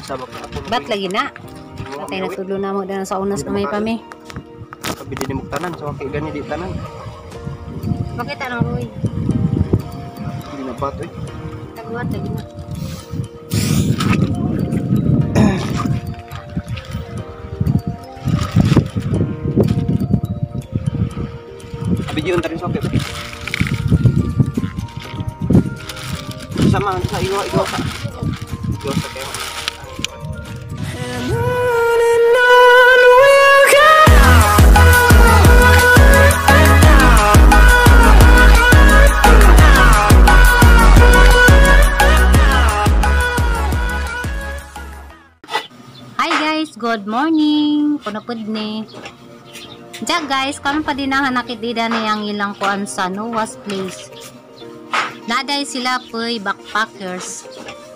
Bat lagi na. Patay na tudlo na mo dahil sa unas na may pami. Kabili ni mong tanan, so okay gani di tanan. Bakit anong Roy? Hindi na bato eh. Taguat lagi na. Video unta rin sa okay. Sama sa iwa iwa sa. Iwa sa kayo. And on we'll go. Hi guys, good morning. Kuno pud ni. Diya guys, karon pa din na nakitida ni ang ilang kuan sa Noah's Place. Naday sila poy backpackers.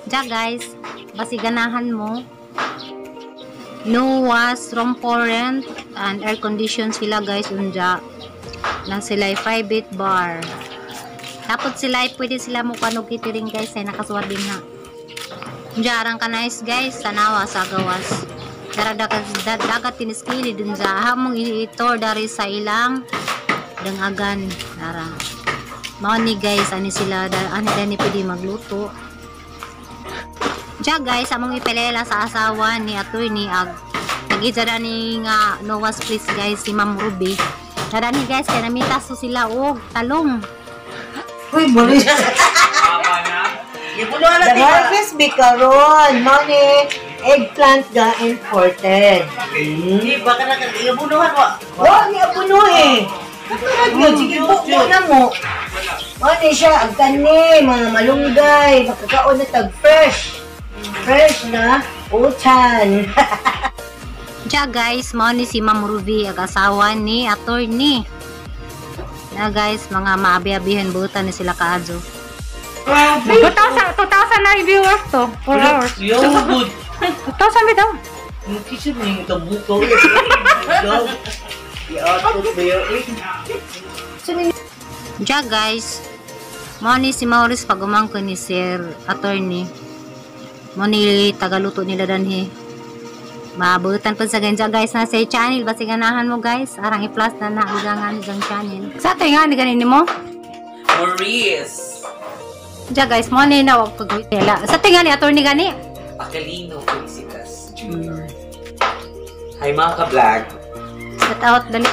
Diya guys, basiganahan mo. Noah's room for rent and air condition sila guys unja. Na sila ay private bar. Tapos sila ay pwede sila mo kanog rin guys ay nakasuwat din na. Unja arang ka nice guys, tanawa sa gawas. Dara dagat dagat tiniskili dun sa hamong i-tour dari sa ilang dangagan dara. Mao ni guys ani sila ani dani pwede magluto. Diya guys, among ipelela sa asawa ni attorney ag nagija ni nga Noah's Place guys si Ma'am Ruby. Dara ni guys kay namita so sila og talong. Uy, muli. The harvest be karon, money, eggplant ga imported. Hindi, baka na iabunuhan mo. Oh, ni abuno eh. Katulad yun, sige, buko na mo. Ano siya, ang kani, mga malunggay, makakaon na tag fresh. Fresh na utan. Diya guys, mao ni si Ma'am Ruby ag asawa ni attorney. Na guys, mga maabi-abihan butan ni sila kaadyo. 2,000 na viewers to. 4 hours. Yo, good. 2,000 bitaw. Yung kisip mo yung tabukaw. Diya guys, mao ni si Maurice pagumangko ni Sir Attorney. Mao ni tagaluto nila danhi. Maabutan pa sa ganja guys na sa channel basi ganahan mo guys. Arang i-plus na na ang gang channel. Sa ato nga ni ganin nimo? Maurice! Diya guys, mo ni na wag pag-wala. Sa tinga ni attorney gani? Aquilino Felicitas Jr. Hi mga ka-vlog. Shout out dali.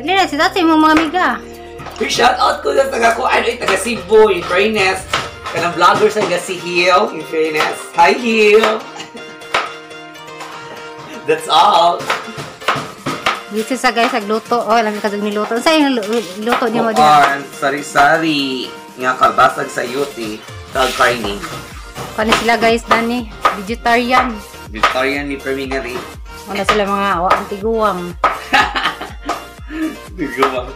Dali na si sa imong mga amiga. Uy, shout out ko sa taga ko ano taga Cebu, in fairness. Kanang vlogger sa taga si Hill, in fairness. Hi Hill. That's all. Dito sa guys agluto. Oh, alam ka niluto. Sa imong luto nimo diha? Kuan, sari-sari nga kalbasag sa yuti, tag karni. Kani sila guys dani, vegetarian. Vegetarian ni Permingari. Wala sila mga wa antiguang. Antiguang.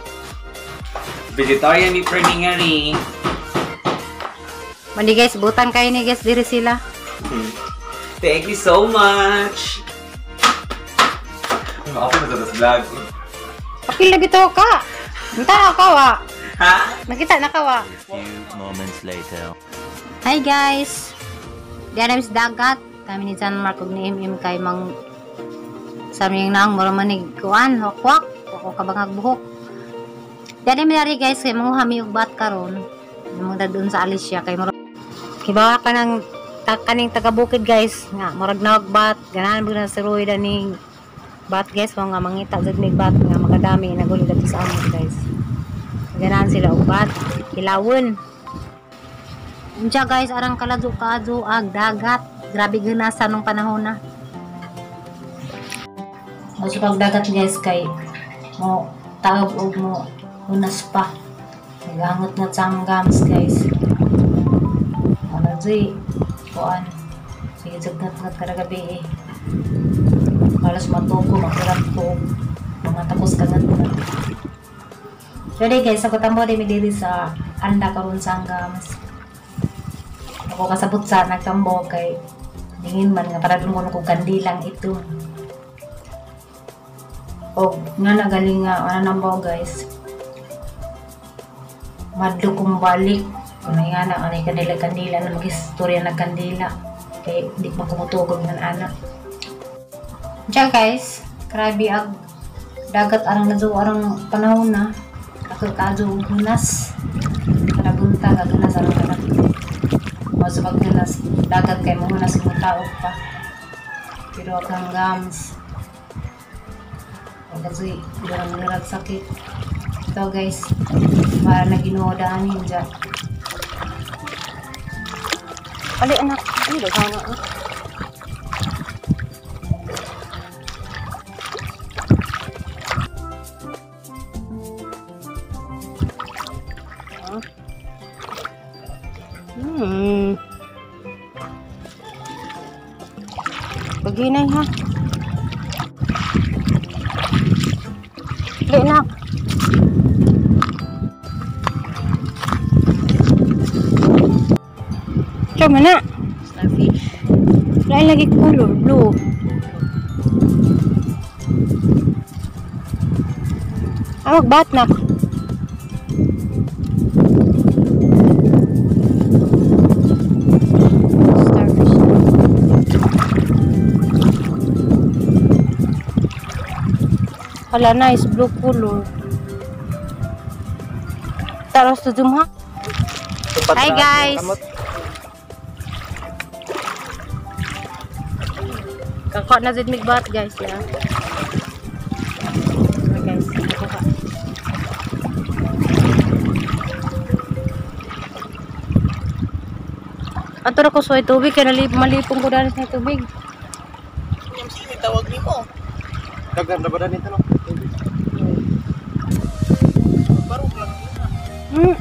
Vegetarian ni Permingari. Mani guys, butan kayo ni guys diri sila. Thank you so much. Ako na sa vlog. Pakil lagi to ka. Unta na ka wa. Ha? Nakita na ka wa. Few moments later. Hi guys. Diyan namin sa dagat. Kami ni John Mark ug ni MM kay mang sa aming naang mura manig kuan wakwak ako kabangag buhok. Diyan namin nari guys kay manguha mi og bat karon. Mong doon sa Alicia kay mura kibawa ka ng kaning taga bukid guys nga murag nawag bat ganahan mo na si Roy daning bat guys mga mangita jud mig bat nga makadami naguli dito sa amon guys. Ganahan sila og bat hilawon. Unja guys, arang kaladyo kaadyo ag dagat. Grabe ginasa nung panahon na. Mas pag dagat guys kay mo taob og mo unas pa. Nagangot na sanggams guys. Ano jud kuan. Sige jagnat ngat kada gabi eh. Halos matuko makurap ko mga tapos kagat na. Ready guys, ako tambo di mi diri sa anda karon sanggams. Ako kasabot sa nagtambo kay dingin man nga para dun ko kandilang ito. Og nga nagaling nga ana nambo guys. Madlo kong balik. Kunay nga na anay kandila kandila na magistorya na kandila. Kay di pa ko motugog ng anak. Diyan guys, grabe ag dagat arang nadyo arang panahon na. Ako kaadyo og hunas. Kada buntag ag hunas arang dagat. Mao sa paghunas dagat kay mohunas mo tao pa. Pero akang gams. Kasi durang-durang sakit. Ito guys, para na Ginoo daanin dyan. Ali anak, ano ba sana? Paginay ha. Ali anak. Coba na. Starfish. Lain lagi color blue. Awag bat nak. Starfish. Hala, nice blue color. Taros to zoom ha. Hi guys. Kako na zid migbat guys ya. Okay guys, kuha. Ato ra ko soy tubig kay malipong ko dali sa tubig. Yung sini tawag nimo. Daghan ra ba nito no? Barog lang yun.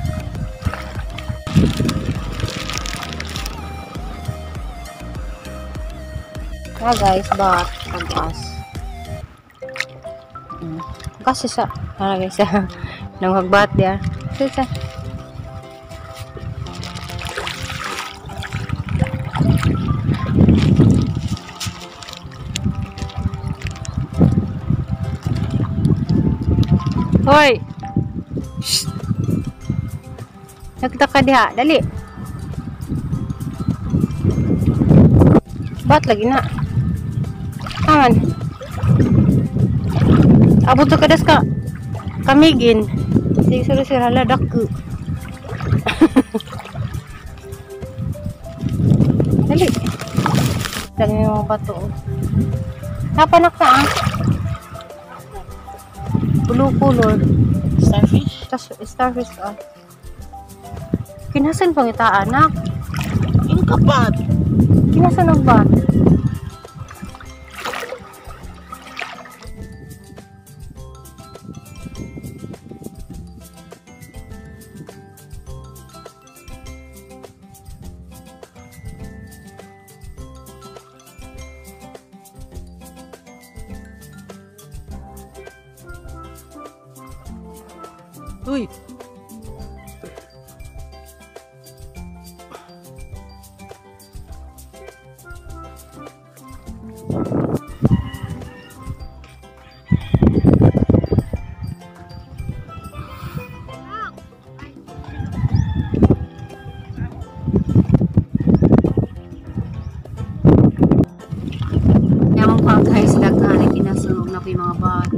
Ah guys, bat pag-as. Kasi sa para guys nang hagbat dia. Sisa. Hoy. Shh. Nagta ka diha, dali. Bat lagi na. Aman. Abot ka das ka. Kamigin. Sige sir sir hala dakku. Dali. Dali yung mga bato. Napanak na ah. Blue color. Starfish? Tas starfish ah. Kinasan pang ita anak? Yung kapat. Kinasan ang bat? Uy. Yaman pa guys, daghan na kinasunog na po yung mga bat.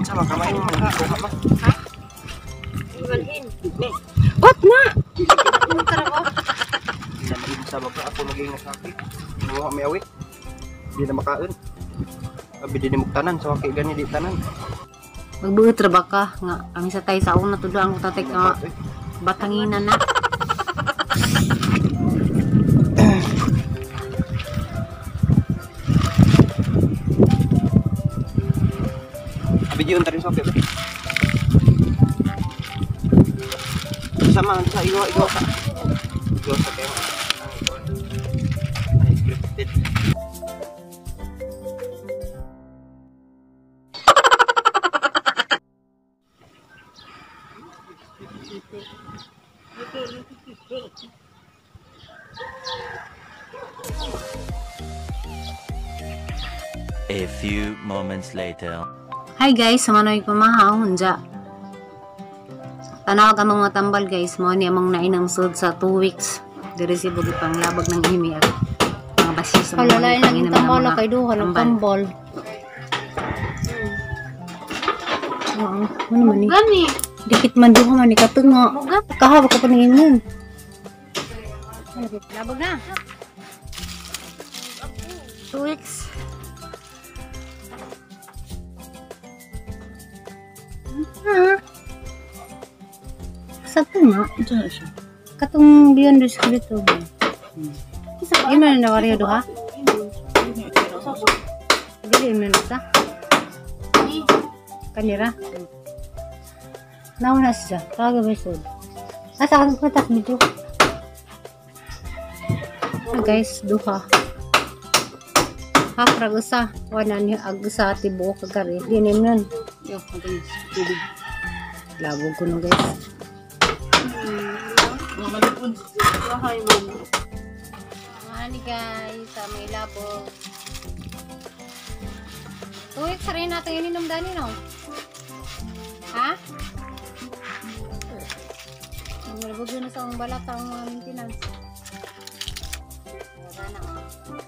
Sama kamay mo kuha ba? Ha? Bat na! Sa baka ako maging nasakit. Muha may awit. Di na makaon. Abi di nimuktanan sa waki gani di tanan. Magbuot ra ba ka nga kami sa tay sa una tudo ang tatek nga batanginan na. Abi di unta rin soke. Sama sa igo igo sa. Igo sa kayo. Ay, scripted. A few moments later. Hi guys, sumanoy ko mahaw hunja. Tanawag ang mga tambal, guys, mo ni among nainang sud sa 2 weeks. Diri si Bugi pang labag ng imi at mga basis sa Hala, mga lain pangina lang mga tambal mga kay duha lang tambal. tambal. Oo, ano man ni? Gani. Dikit man duha man ni katungo. Kahaba ka pa ning ingon. Labag na. 2 weeks. Ah. Sa tunga. Katong beyond the spiritual ba? Yun man na wariyo duha? Dili man sa. Kanira. Nauna siya. Kaga ba sud? Asa ka ko tas video. Ah, guys, duha. Half rag usa. Wala ni ag usa tibuok kagari. Dinim nun. Yo, matamis. Tubig. Labog ko no, guys. Mga malipon. Bahay man. Ani guys, sa may labog. 2 weeks rin natin ininom dani no? Ha? Ang malabog yun sa akong balat ang mga maintenance. Wala na oh.